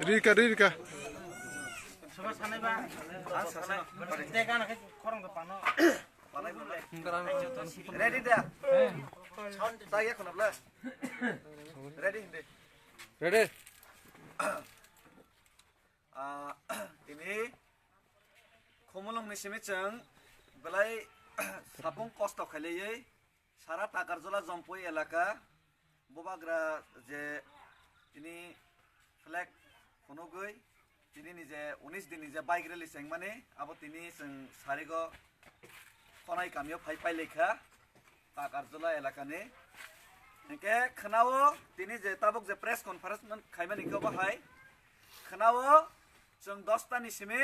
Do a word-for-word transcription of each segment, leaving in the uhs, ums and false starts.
Rika, rika. Ready da? Chaya khunabla. Ready hindi. Ready. Ah, tini khumulwng ni simi chwng belai sapung kosto khailaiwi sara Takarjala Jompui elaka bubagra je tini flag phunugwi tini ni je unis din ni je bike rally chengmani abo tini chwng sarigo Khonai kamio phai pailaikha. Takarjala elakani. Hinkhe khwnao tini je tabuk je press conference man-, khaimani khe obo hai. Khwnao chwng dosta ni simi,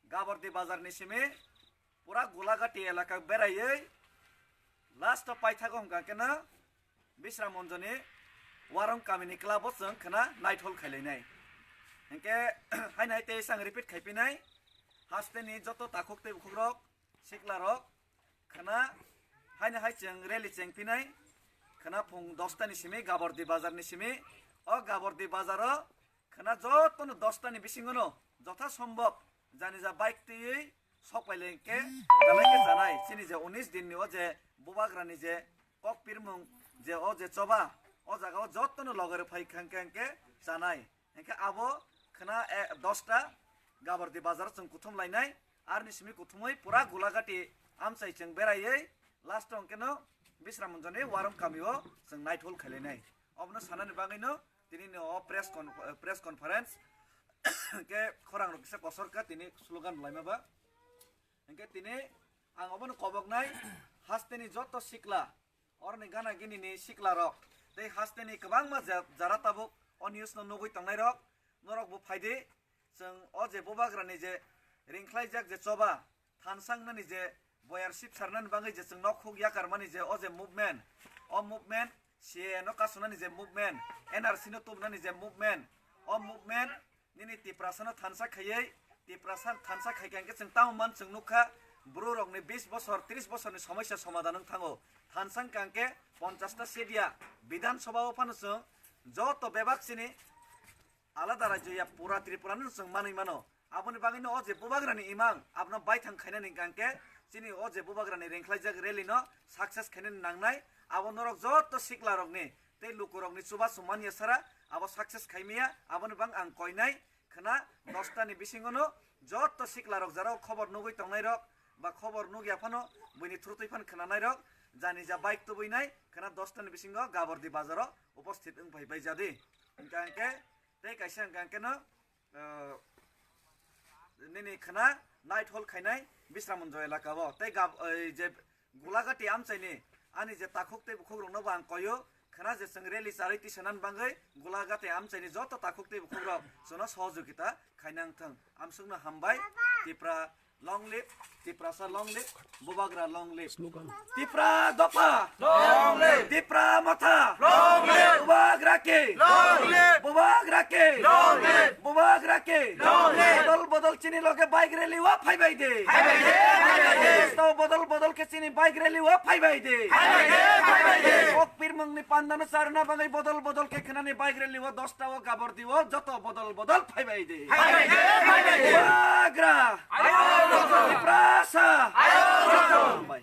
Gabordi bazar ni simi, pura Gulagati elaka beraiwi last o paithago hwnkha khe no Bisram Monjoni Warung kamini club o chwng khwna naithol khailainai. Hinkhe haino hai tei sang repeat khaipinai. Hasteni joto takhuk tei bukhukrok siklarok khwna haino hai chwng rally chengphinai. Khwna phung dosta ni simi Gabordi bazar ni simi. O Gabordi bazar o khwna jotono dosta ni bisingono jotha sombhob janija bike twiwi sokpailai khe belai khe chanai. Chini je unis din ni o je bubagra ni je kok pirmung je o je choba o jaga o jotono loge rw phai kha hinkhe hinkhe chanai. Hinkhe abo khwna, eh, dosta Gabordi bazar o chwng kuthum lainai. Aroni simi kuthumwi pura Gulagati amchai chwng beraiwi last o hwnkhe no Bisram Monjoni Warung kamio chwng naithol khailainai. Obono sanani bagwino tini ni o press con-, eh, press conference hinkhe khorang rok kisa kosor kha tini slogan laima ba. Hinkhe tini ang obono koboknai hasteni joto sikla Oroni gana gini ni sikla rok tei haste ni kwbangma ja-, jara tabuk o news no nugwi tongnai rok, norok bo phai di. Chwng o je bubagra ni je ringkhlaijak je choba thansa wngnani je boyar sipsarnani bagwi je chwng nok huk yakar mani je o je movement, o movement C A A no kasunani je movement, N R C no tubunani je movement, o movement Nini Tiprasa no thansa khaiwi, Tiprasa thansa khai kha hinkhe chwng tamo man chwng nukha, bwrwi rokni bis bosor, tris bosorni somoisa somadan wng thango. Thansa wngkha hinkhe ponchash ta sedia Bidhan Sabha o phano chwng joto bebak chini alada rajyo ya pura Tripura no chwng manwi mano. Aboni bagwi no o je bubagra ni imang abono baithang khainani hwnkha hinkhe chini o je bubagra ni ringkhlaijak rally no success khainani nangnai. Abo norok joto sikla rokni tei lukurokni chubachu manya sara abo success khaimaya, aboni bang ang koinai khwna dosta ni bisingo no joto sikla rok jara o khobor nugwi tongnai rok ba khobor nugya phano buini thru twi phan khwnanai rok jani ja bike tubui nai khwna dosta ni bisingo Gabordi bazar o uposthit wng phai bai jadi. Hwnkha hwnkhe tei kaisa hwnkha hwnkhe no, ah, nini khwna night hall khainai Bisramonjo elaka o tei gab-, oi, je Gulagati amchaini ani je takhuk tei bukhukrokno bo ang koio, khwna je chwng rally charwi tisanani bagwi Gulagati amchaini joto takhuk tei bukhukrok chwngno sohojogita khainang thwng. Amsukno hambai. Tipra long live, Tiprasa long live, Bubagra long live. Slogan. Tipra dopha. Long live. Tipra motha. Long live. Bubagra ki. Long live. Bubagra ki. Long live. Bubagra ki. Long live. Bodol bodol chini loge bike rally o phai bai de. Phai bai de, phai bai de. Tau bodol bodol khe chini bike rally o phai bai de. Phai bai de, phai bai de. Kok pirmung ni panda no charna bagwi bodol bodol khe khwnani bike rally o dosta o Gabordi o joto bodol bodol phai bai de. Phai bai de, phai bai de. Bubagra. Ayo, Tiprasa. Ayo, Bai.